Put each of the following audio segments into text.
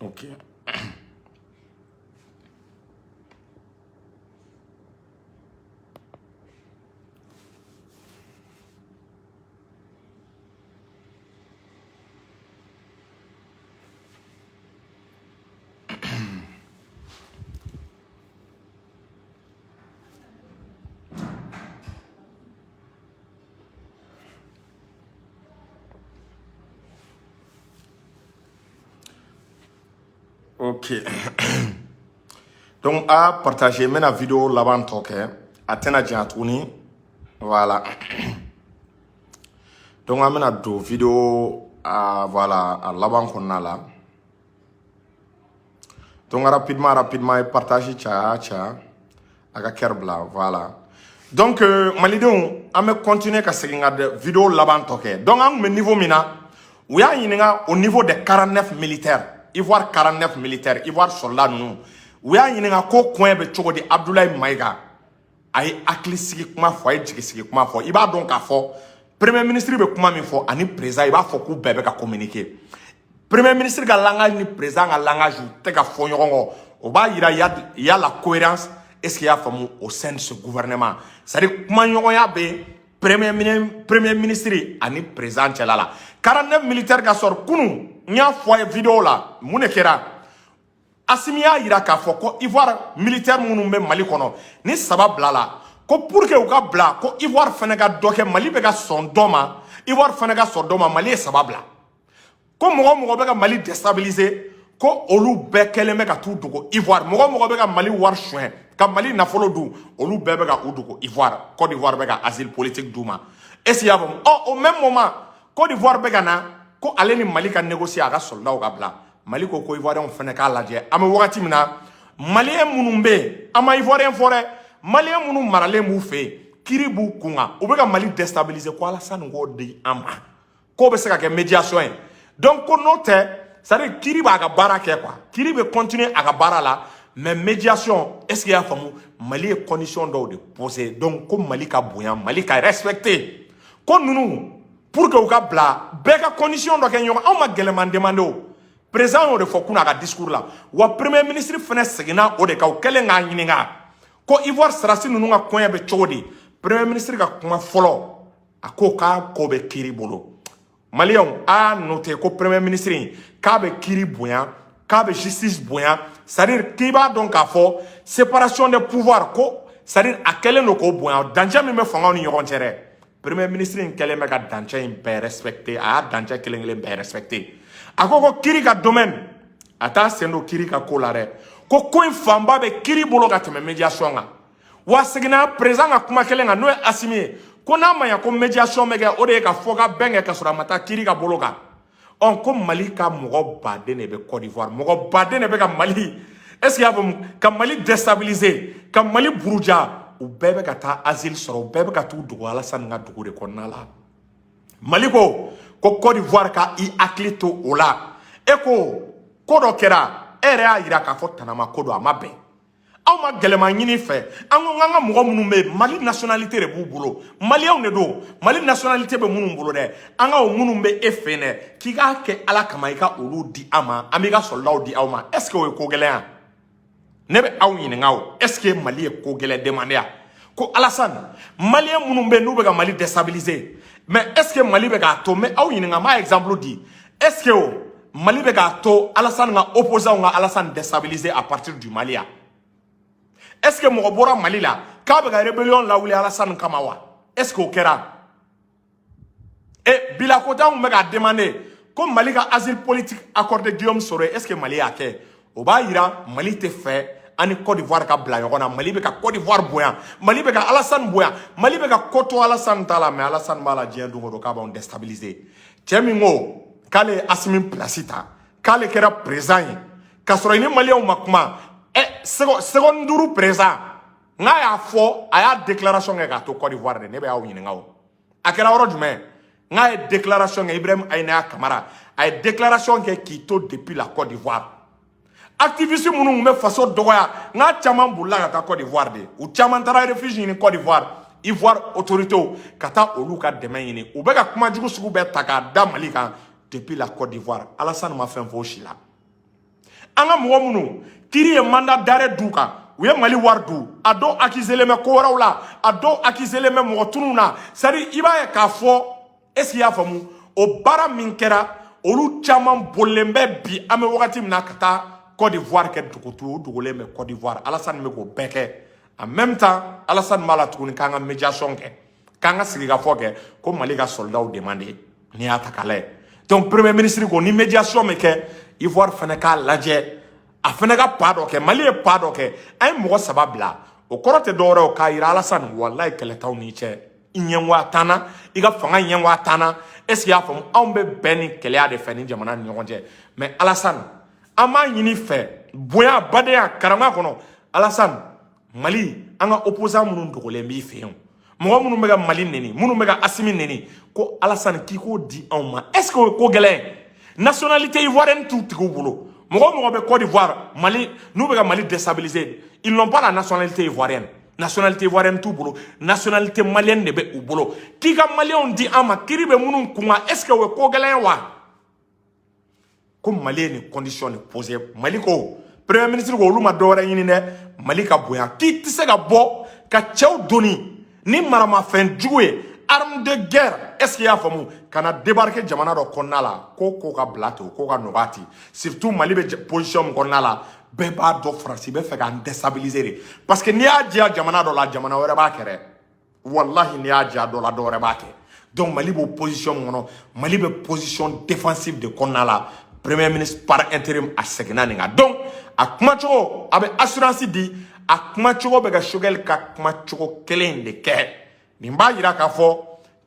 Ok. Ok. Donc, a partager, n bɛna vidéo laban tɔ kɛ. A tɛna janya tuguni. Voilà. Donc, an bɛna don vidéo a, voilà, a laban kɔnɔna la. Donc, rapidement, rapidement, ye partage caya caya. A ka cœur bila, voilà. Donc, malidenw, an bɛ continuer ka segin ka vidéo laban tɔ kɛ. Donc, an tun bɛ niveau min na, u y'a ɲininka au niveau des 49 militaires, Ivoire 49 militaires, Ivoire soldat ninnu. U y'a ɲininka ko coin bɛ cogo di. Abdoulaye Maïga a ye hakili sigi kuma fɔ, a ye jigi sigi kuma fɔ. I b'a dɔn k'a fɔ premier ministre bɛ kuma min fɔ ani président, i b'a fɔ k'u bɛɛ bɛ ka communiquer. Premier ministre ka langage ni président ka langage u tɛ ka fɔ ɲɔgɔn kɔ. O b'a yira il y a la cohérence, est-ce qu'il y a faamu, au sein de ce gouvernement. C'est-à-dire kumaɲɔgɔnya bɛ premier ministre ani président cɛla la. 49 militaires ka sɔrɔ kunun, n y'a fɔ a ye vidéo la, mun de kɛra? Assimi y'a yira k'a fɔ ko Ivoire militaire minnu bɛ Mali kɔnɔ ni saba bila la, ko pour que u ka bila, ko Ivoire fana ka dɔ kɛ. Mali bɛ ka sɔn dɔ ma, Ivoire fana ka sɔn dɔ ma. Mali ye saba bila, ko mɔgɔ mɔgɔ bɛ ka Mali déstabiliser, ko olu bɛɛ kɛlen bɛ ka t'u dogo Ivoire. Mɔgɔ mɔgɔ bɛ ka Mali wari suɲɛ, ka Mali nafolo dun, olu bɛɛ bɛ ka u dogo Ivoire. Côte d'Ivoire bɛ ka asile politique d'u ma. Est ce que i y'a faamu? Ɔ, au même moment, Côte d'Ivoire bɛ ka na ko ale ni Mali ka négocier, a ka soldats ka bila. Mali ko ko Ivoirien fana k'a lajɛ. An bɛ wagati min na, Malien minnu bɛ yen, an ma Ivoirien fɔ dɛ, Malien minnu maralen b'u fɛ yen, kiiri b'u kun kan, u bɛ ka Mali déstabiliser, ko Alassane k'o di an ma, k'o bɛ se ka kɛ médiation ye. Donc ko n'o tɛ, c'est à dire kiiri b'a ka baara kɛ quoi, kiiri bɛ continuer a ka baara la, mais médiation, est ce que i y'a faamu? Mali ye condition dɔw de poser. Donc ko Mali ka bonya, Mali ka respecter, ko ninnu pour que u ka bila, bɛɛ ka condition dɔ kɛ ɲɔgɔn. Anw ma gɛlɛman demandé o. Président y'o de fɔ kunun a ka discours la. Wa premier ministre fana seginna o de kan. O kɛlen k'a ɲininka ko Ivoire sarasi ninnu ka kɔɲɛ bɛ cogo di, premier ministre ka kuma fɔlɔ, a ko k'a ko bɛ kiiri bolo. Maliyɛnw a y'a noté ko premier ministre in k'a bɛ kiiri bonya, k'a bɛ justice bonya. C'est à dire k'i b'a dɔn k'a fɔ séparation des pouvoirs, ko c'est à dire a kɛlen don k'o bonya. Dancɛ min bɛ fangaw ni ɲɔgɔn cɛ dɛ, premier ministre in kɛlen bɛ ka dancɛ in bɛɛ respecté. A y'a dancɛ kelen kelen bɛɛ respecté. A ko ko kiiri ka domaine, a t'a sen don kiiri ka ko la dɛ, ko ko in fanba bɛ kiiri bolo ka tɛmɛ médiation kan. Wa seginna président ka kuma kelen kan, n'o ye Assimi ye, ko n'a ma ɲɛ ko médiation bɛ kɛ, o de ye ka fɔ ka bɛn kɛ ka sɔrɔ a ma taa kiiri ka bolo kan. Ɔ, ko Mali ka mɔgɔ baden de bɛ Côte d'Ivoire, mɔgɔ baden de bɛ ka Mali, est ce que i y'a faamu, ka Mali déstabiliser, ka Mali buruja, u bɛɛ bɛ ka taa asile sɔrɔ, u bɛɛ bɛ ka t'u dogo Alassane ka dugu de kɔnɔna la. Mali ko ko Côte d'Ivoire ka i hakili to o la. E ko ko dɔ kɛra, e yɛrɛ y'a yira k'a fɔ tanama ko don, a ma bɛn. Anw ma gɛlɛman ɲini fɛ. An ko k'an ka mɔgɔ minnu bɛ yen, Mali nationalité de b'u bolo, maliyɛnw de don, Mali nationalité bɛ minnu bolo dɛ, an ka o minnu bɛ e fɛ yen dɛ, k'i k'a kɛ Ala kama, i ka olu di an ma, an b'i ka soldatw di aw ma. Est ce que o ye ko gɛlɛn ya? Ne bɛ aw ɲininka o, est ce que Mali ye ko gɛlɛn demandé ya? Ko Alassane, maliyɛn minnu bɛ yen n'u bɛ ka Mali déstabiliser, mais est ce que Mali bɛ k'a to? Mais aw ɲininka, n b'a exemple di. Est ce que o Mali bɛ k'a to Alassane ka opposants ka Alassane déstabiliser à partir du Mali ya? Est ce que mɔgɔ bɔra Mali la k'a bɛ ka rébellion lawuli Alassane kama wa? Est ce que o kɛra? E Bilakota kun bɛ k'a demander ko Mali ka asile politique accordé Guillaume Soro, est ce que Mali y'a kɛ? O b'a yira Mali tɛ fɛ an ni Côte d'Ivoire ka bila ɲɔgɔn na. Mali bɛ ka Côte d'Ivoire bonya, Mali bɛ ka Alassane bonya, Mali bɛ ka ko to Alassane ta la, mais Alassane b'a la diɲɛ don o don k'a b'anw déstabiliser. Cɛ min ko k'ale ye Assimi place ta, k'ale kɛra président ye k'a sɔrɔ i ni maliyɛnw ma kuma, ɛ, seconde 5 président n'a y'a fɔ, a y'a déclaration kɛ k'a to Côte d'Ivoire de. Ne bɛ aw ɲininka o, a kɛra yɔrɔ jumɛn n'a ye déclaration kɛ? Ibrahim Ayina Kamara a ye déclaration kɛ k'i to depuis la Côte d'Ivoire. Activiste minnu tun bɛ faso dɔgɔya, n'a caman bolila ka taa Côte d'Ivoire de, u caman taara refuge ɲini Côte d'Ivoire. Ivoire autorités ka taa olu ka dɛmɛ ɲini. U bɛ ka kuma jugu sugu bɛɛ ta k'a da Mali kan depuis la Côte d'Ivoire. Alassane ma fɛn fɔ o si la. An ka mɔgɔ minnu kiiri ye mandat d'arrêt d'u kan, u ye Mali wari dun, a dɔw accusé bɛ ko wɛrɛw la, a dɔw accusé bɛ mɔgɔ tunun na. C'est à dire, i b'a ye k'a fɔ, est ce que i y'a faamu, o baara min kɛra, olu caman bolilen bɛ bi, an bɛ wagati min na, ka taa Côte d'Ivoire kɛ dugutu. O dogolen bɛ Côte d'Ivoire. Alassane bɛ k'o bɛɛ kɛ. En même temps, Alassane b'a la tuguni k'an ka médiation kɛ, k'an ka sigikafɔ kɛ, ko Mali ka soldats demander. N'i y'a ta k'a lajɛ, donc premier ministre ko ni médiation bɛ kɛ, Ivoire fana k'a lajɛ, a fana ka pas dɔ kɛ. Mali ye pas dɔ kɛ, an ye mɔgɔ saba bila. O kɔrɔ tɛ dɔwɛrɛ ye, k'a yira Alassane, walayi, kɛlɛ t'aw n'i cɛ. I ɲɛngoya t'an na, i ka fanga ɲɛngoya t'an na. Est ce que i y'a faamu? Anw bɛ bɛn ni kɛlɛya de fɛ ni jamana ni ɲɔgɔn cɛ. Mais Alassane, an b'a ɲini fɛ, bonya, badenya, karama kɔnɔ, Alassane, Mali, an ka opposant minnu dogolen b'i fɛ yen, mɔgɔ minnu bɛ ka Mali neni, minnu bɛ ka Asimi neni, ko Alassane, k'i k'o di anw ma. Est ce que o ye ko gɛlɛn ye? Nationalité ivoirienne t'u tigiw bolo. Mɔgɔ o mɔgɔ bɛ Côte d'Ivoire, Mali, n'u bɛ ka Mali déstabiliser, ils n'ont pas la nationalité ivoirienne. Nationalité ivoirienne t'u bolo, nationalité malienne de bɛ u bolo. K'i ka maliyɛnw di an ma, kiiri bɛ minnu kun kan, est ce que o ye ko gɛlɛn ye wa? Ko Mali ye nin condition de posé. Mali ko, premier ministre ko, olu ma dɔwɛrɛ ɲini dɛ, Mali ka bonya. K'i tɛ se ka bɔ ka cɛw doni ni maramafɛn jugu ye, arme de guerre, est ce que i y'a faamu, ka na débarquer jamana dɔ kɔnɔna la, ko ka bila ten, o ko ka nɔgɔya ten. Surtout Mali bɛ position min kɔnɔna la, bɛɛ b'a dɔn, Faransi bɛ fɛ k'an déstabiliser de, parce que n'i y'a diya jamana dɔ la, jamana wɛrɛ b'a kɛ dɛ. Wallahi, n'i y'a diya dɔ la, dɔ wɛrɛ b'a kɛ. Donc Mali b'o position min kɔnɔ, Mali bɛ position défensive de kɔnɔna la. Premier ministre par intérim a seginna nin kan. Donc a kumacogo, a bɛ assurance di, a kumacogo bɛ ka Choguel ka kumacogo kelen in de kɛ. Nin b'a yira k'a fɔ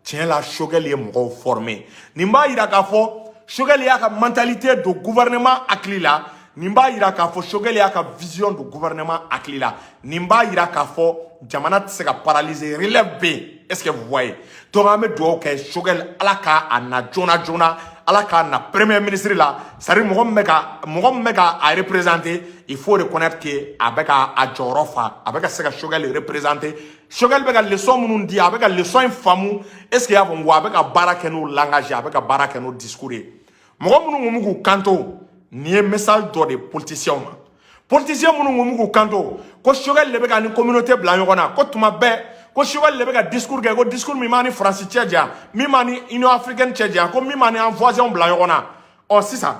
tiɲɛ la, Choguel ye mɔgɔw former. Nin b'a yira k'a fɔ Choguel y'a ka mentalité don gouvernement hakili la. Nin b'a yira k'a fɔ Choguel y'a ka vision don gouvernement hakili la. Nin b'a yira k'a fɔ jamana tɛ se ka paralyser, relève bɛ yen. Est ce que vous voyez? Donc an bɛ dugawu kɛ Choguel, Ala k'a a na joona joona, Ala k'a na premier ministre la. C'est à dire, mɔgɔ min bɛ ka a représenter, il faut reconnaître que a bɛ ka a jɔyɔrɔ fa, a bɛ ka se ka Choguel représenter. Choguel bɛ ka leçon minnu di, a bɛ ka leçon in faamu. Est ce que i y'a faamu? Wa a bɛ ka baara kɛ n'o langage, a bɛ ka baara kɛ n'o discours ye. Mɔgɔ minnu kun bɛ k'u kanto, nin ye message dɔ de politiciens ma. Politicien minnu kun bɛ k'u kanto ko Choguel de bɛ ka ni communauté bila ɲɔgɔn na, ko tuma bɛɛ ko Choguel de bɛ ka discours kɛ, ko discours min b'a ni Faransi cɛ janya, min b'a ni Union africaine cɛ janya, ko min b'a ni an voisins bila ɲɔgɔn na. Ɔ sisan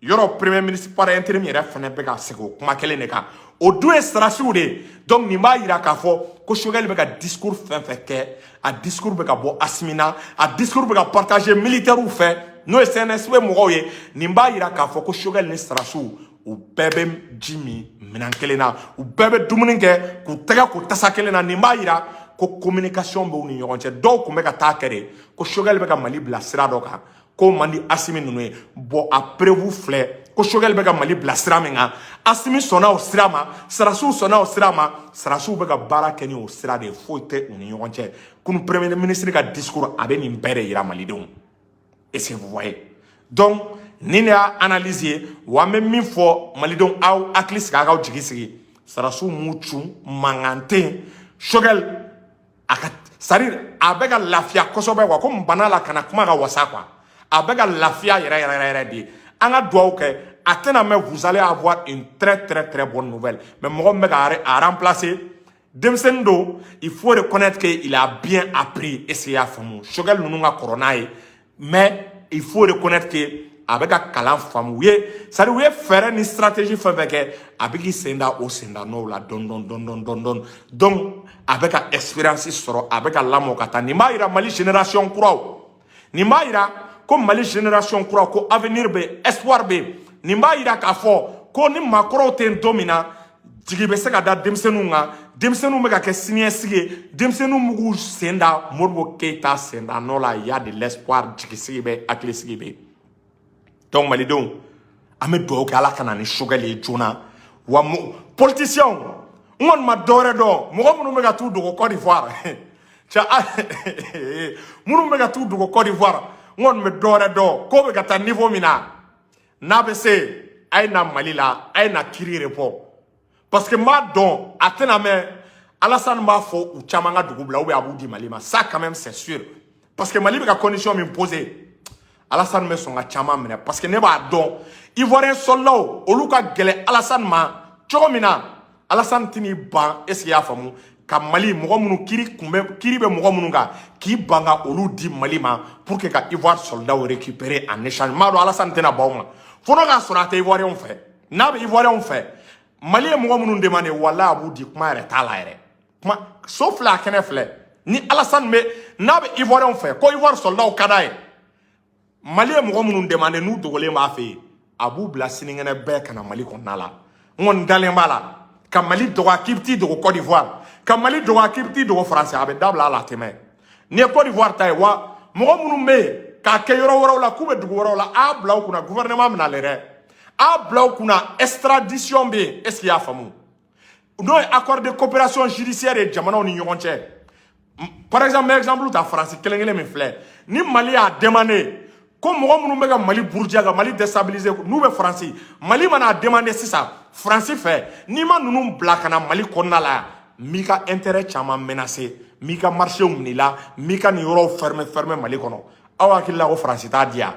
yɔrɔ, premier ministre par intérim yɛrɛ fana bɛ ka segin o kuma kelen de kan. O dun ye sarasiw de ye. Donc nin b'a yira k'a fɔ ko Choguel bɛ ka discours fɛn fɛn kɛ, a discours bɛ ka bɔ Asimi na, a discours bɛ ka partager militaires fɛ, n'o ye CNSP mɔgɔw ye. Nin b'a yira k'a fɔ ko Choguel ni sarasiw, u bɛɛ bɛ ji min minɛn kelen na, u bɛɛ bɛ dumuni kɛ k'u tɛgɛ ko tasa kelen na. Nin b'a yira ko communication b'u ni ɲɔgɔn cɛ. Dɔw tun bɛ ka taa kɛ de ko Choguel bɛ ka Mali bila sira dɔ kan, k'o man di Asimi ninnu ye. Bon, a preuve filɛ, ko Choguel bɛ ka Mali bila sira min kan, Asimi sɔnna o sira ma, sarasiw sɔnna o sira ma, sarasiw bɛ ka baara kɛ ni o sira de ye. Foyi tɛ u ni ɲɔgɔn cɛ. Kunu premier ministre ka discours, a bɛ nin bɛɛ de yira malidenw. Est-ce que vous voyez? Donc nin de y'a analyse ye. Wa an bɛ min fɔ malidenw, aw hakili sigi, a k'aw jigi sigi, sarasiw m'u cun, mankan tɛ yen. Choguel a ka, c'est à dire, a bɛ ka lafiya kosɛbɛ quoi, komi bana la, kana kuma ka wasa quoi, a bɛ ka lafiya yɛrɛ yɛrɛ yɛrɛ de. An ka dugawu kɛ, a tɛna mɛn, vous allez avoir une très très très bonne nouvelle. Mais mɔgɔ min bɛ ka a remplacer, denmisɛnnin don, il faut reconnaître que il a bien appris. Est ce que i y'a faamu? Choguel ninnu ka kɔrɔ n'a ye, mais il faut reconnaître que a bɛ ka kalan faamu. U ye, c'est à dire, u ye fɛɛrɛ ni stratégie fɛn fɛn kɛ, a bɛ k'i sen da o sen da nɔw la dɔɔni dɔɔni dɔɔni dɔɔni dɔɔni. Donc a bɛ ka expérience sɔrɔ, a bɛ ka lamɔ ka taa. Nin b'a yira Mali génération kuraw, nin b'a yira ko Mali génération kura, ko avenir bɛ, espoir bɛ yen. Nin b'a yira k'a fɔ ko ni maakɔrɔw tɛ yen don min na, jigi bɛ se ka da denmisɛnninw kan. Denmisɛnninw bɛ ka kɛ siniɲɛsigi ye, denmisɛnninw bɛ k'u sen da Modibo Keyita sen da nɔ la. Il y a de l'espoir, jigisigi bɛ, hakilisigi bɛ yen. Donc malidenw, an bɛ dugawu kɛ, Ala ka na ni Choguel ye joona. Wa politiciens, n kɔni ma dɔwɛrɛ dɔn, mɔgɔ minnu bɛ ka t'u dogo Côte d'Ivoire, cɛ, minnu bɛ ka t'u dogo Côte d'Ivoire, n kɔni bɛ dɔwɛrɛ dɔn, ko bɛ ka taa niveau min na, n'a bɛ se, a ye na Mali la, a ye na kiiri de bɔ, parce que n b'a dɔn a tɛna mɛn, Alassane b'a fɔ u caman ka dugu bila ou bien a b'u di Mali ma. Ça quand même, c'est sûr, parce que Mali bɛ ka condition min poser, Alassane bɛ sɔn ka caman minɛ, parce que ne b'a dɔn Ivoirien soldat olu ka gɛlɛn Alassane ma cogo min na, Alassane tɛn'i ban, est ce que i y'a faamu, ka Mali mɔgɔ minnu kiiri kun bɛ, kiiri bɛ mɔgɔ minnu kan, k'i ban ka olu di Mali ma pour que ka Ivoire soldats récupérer en échange. N b'a dɔn Alassane tɛna ban o ma fo n'o k'a sɔrɔ a tɛ Ivoirien fɛ. N'a bɛ Ivoirien fɛ, Mali ye mɔgɔ minnu demandé, walahi, a b'u di. Kuma yɛrɛ t'a la yɛrɛ. Kuma so filɛ, a kɛnɛ filɛ. Ni Alassane bɛ, n'a bɛ Ivoirien fɛ, ko Ivoire soldats ka d'a ye, Mali ye mɔgɔ minnu demandé, n'u dogolen b'a fɛ yen, a b'u bila sinikɛnɛ bɛɛ ka na Mali kɔnɔna la. N kɔni dalen b'a la. Ka Mali dɔgɔya k'i bɛ t'i dogo Côte d'Ivoire, ka Mali dɔgɔya k'i bɛ t'i dogo Faransi, a bɛ dabila a la a tɛ mɛn. N'i ye Côte d'Ivoire ta ye wa, mɔgɔ minnu bɛ yen k'a kɛ yɔrɔ wɛrɛw la, k'u bɛ dugu wɛrɛw la, a y'a bila u kunna, gouvernement bɛna le dɛ, a y'a bila u kunna, extradition bɛ yen, est ce que i y'a faamu? N'o ye accord de coopération judiciaire ye jamanaw ni ɲɔgɔn cɛ. Par exemple, n bɛ exemple ta, Faransi kelen kelen min filɛ ni Mali y'a demandé ko mɔgɔ minnu bɛ ka Mali buruja, ka Mali déstabiliser, n'u bɛ Faransi, Mali mana demandé sisan Faransi fɛ, n'i ma ninnu bila ka na Mali kɔnɔna la, n b'i ka intérêt caman menacer, n b'i ka marché minɛ i la, n b'i ka nin yɔrɔw fermer fermer Mali kɔnɔ. Aw hakili la ko Faransi t'a di yan?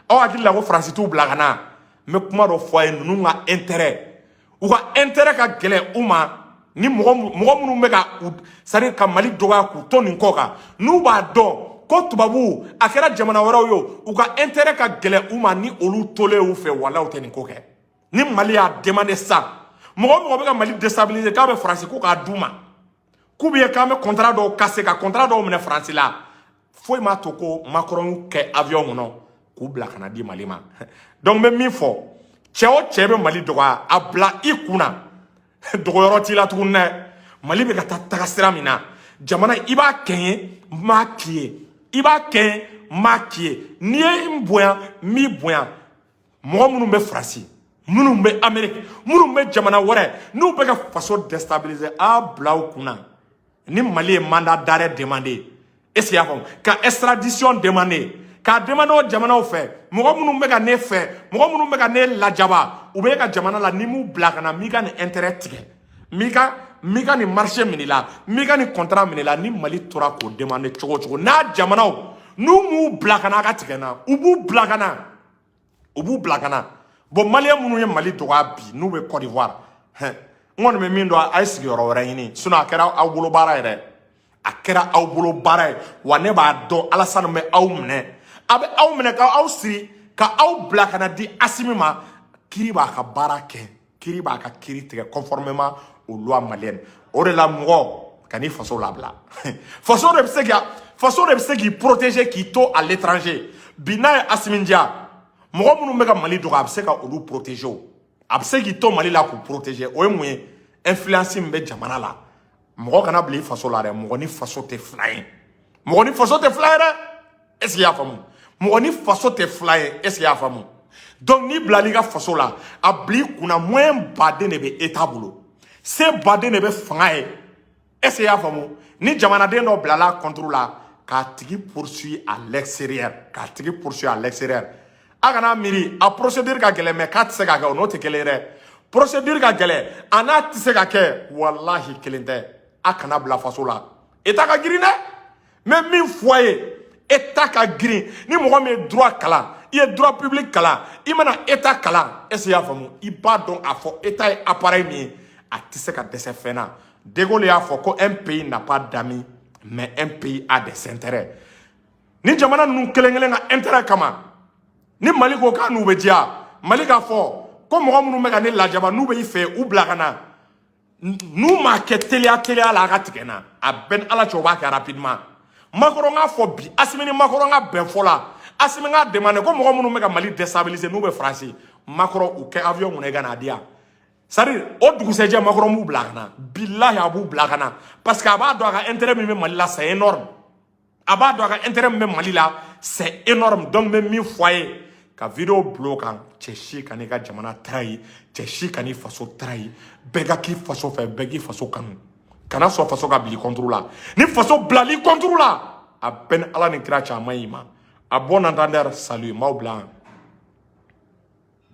Aw hakili la ko Faransi t'u bila ka na? N bɛ kuma dɔ fɔ a ye, ninnu ka intérêt, u ka intérêt ka gɛlɛn u ma ni mɔgɔ mɔgɔ minnu bɛ ka u, c'est à dire ka Mali dɔgɔya k'u to nin kɔ kan, n'u b'a dɔn ko tubabu, a kɛra jamana wɛrɛw ye o, u ka intérêt ka gɛlɛn u ma ni olu tolen y'u fɛ. Walahi, u tɛ nin ko kɛ. Ni Mali y'a demandé sisan, mɔgɔ o mɔgɔ bɛ ka Mali déstabiliser, k'a bɛ Faransi, ko k'a d'u ma, k'u bɛ k'an bɛ contrat dɔw casser, ka contrat dɔw minɛ Faransi la, foyi m'a to ko Macron y'u kɛ avion kɔnɔ k'u bila ka na di Mali ma. Donc n bɛ min fɔ, cɛ o cɛ bɛ Mali dɔgɔya, a bila i kunna, dogoyɔrɔ t'i la tuguni dɛ. Mali bɛ ka taa taga sira min na, jamana i b'a kɛ n ye, n b'a k'i ye, i b'a kɛ n ye, n b'a k'i ye. N'i ye n bonya, n b'i bonya. Mɔgɔ minnu bɛ Faransi, minnu bɛ Amérique, minnu bɛ jamana wɛrɛ, n'u bɛ ka faso déstabiliser, a bila u kunna, ni Mali ye mandat d'arrêt demandé, est ce que i y'a faamu, ka extradition demandé, k'a demandé o jamanaw fɛ, mɔgɔ minnu bɛ ka ne fɛ, mɔgɔ minnu bɛ ka ne lajaba, u bɛ e ka jamana la, ni m'u bila ka na, n b'i ka nin intérêt tigɛ, n b'i ka nin marché minɛ i la, n b'i ka nin contrat minɛ i la. Ni Mali tora k'o demandé cogo o cogo, n'a jamanaw n'u m'u bila ka na, a ka tigɛ n na, u b'u bila ka na, u b'u bila ka na. Bon, Malien minnu ye Mali dɔgɔya bi, n'u bɛ Côte d'Ivoire, hɛn, n kɔni bɛ min dɔn, a ye sigiyɔrɔ wɛrɛ ɲini, sinon a kɛra aw bolo baara yɛrɛ, a kɛra aw bolo baara ye wa. Ne b'a dɔn Alassane bɛ aw minɛ, a bɛ aw minɛ ka aw siri, ka aw bila ka na di Assimi ma. Kiiri b'a ka baara kɛ, kiiri b'a ka kiiri tigɛ conformément aux lois maliennes. O de la, mɔgɔ ka n'i faso labila, faso de bɛ se ka, faso de bɛ se k'i protéger k'i to à l'étranger. Bi n'a ye Assimi diya, mɔgɔ minnu bɛ ka Mali dɔgɔ, a bɛ se ka olu protéger o, a bɛ se k'i to Mali la k'u protéger. O ye mun ye? Influence min bɛ jamana la. Mɔgɔ kana bila i faso la dɛ. Mɔgɔ ni faso tɛ fila ye, mɔgɔ ni faso tɛ fila ye dɛ. Est ce que i y'a faamu? Mɔgɔ ni faso tɛ fila ye, est ce que i y'a faamu? Donc n'i bilala i ka faso la, a bila i kunna, moyen baden de bɛ État bolo, se baden de bɛ fanga ye, est ce que i y'a faamu? Ni jamanaden dɔ bilala contre la, k'a tigi poursuit à l'extérieur, k'a tigi poursuit à l'extérieur, a kana miiri a procédure ka gɛlɛn, mais k'a tɛ se ka kɛ, o n'o tɛ kelen ye dɛ. Procédure ka gɛlɛn, a n'a tɛ se ka kɛ, walahi, kelen tɛ. A kana bila faso la, État ka girin dɛ. N bɛ min fɔ a ye, État ka girin. Ni mɔgɔ min ye droit kalan, i ye droit public kalan, i mana État kalan, est ce que i y'a faamu, i b'a dɔn k'a fɔ État ye appareil min ye, a tɛ se ka dɛsɛ fɛn na. De Gaulle y'a fɔ ko un pays n'a pas d'amis, mais un pays a des intérêts. Ni jamana ninnu kelen kelen ka intérêt kama, ni Mali ko k'a n'u bɛ diya, Mali k'a fɔ ko mɔgɔ minnu bɛ ka ne lajaba, n'u bɛ i fɛ, u bila ka na, n'u m'a kɛ teliya teliya la, a ka tigɛ n na. A bɛɛ ni Ala cɛ, u b'a kɛ rapidement. Macron k'a fɔ bi, Assimi ni Macron ka bɛn fɔ la, Assimi k'a demandé ko mɔgɔ minnu bɛ ka Mali déstabiliser, n'u bɛ Faransi, Macron u kɛ avion kɔnɔ i ka n'a di yan. C'est à dire o dugusɛjɛ, Macron b'u bila ka na. Bilahi, a b'u bila ka na, parce que a b'a dɔn a ka intérêt min bɛ Mali la, c'est énorme. A b'a dɔn a ka intérêt min bɛ Mali la, c'est énorme. Donc n bɛ min fɔ a ye, ka vidéo bila o kan, cɛ si kan'i ka jamana trahi, cɛ si kan'i faso trahi. Bɛɛ ka k'i faso fɛ, bɛɛ k'i faso kanu. Kana sɔn faso ka bila i contre la. Ni faso bilali contre la, a bɛɛ ni Ala ni kira cɛ, a ma ɲi i ma. À bon entendeur, salut. M'aw bila yan.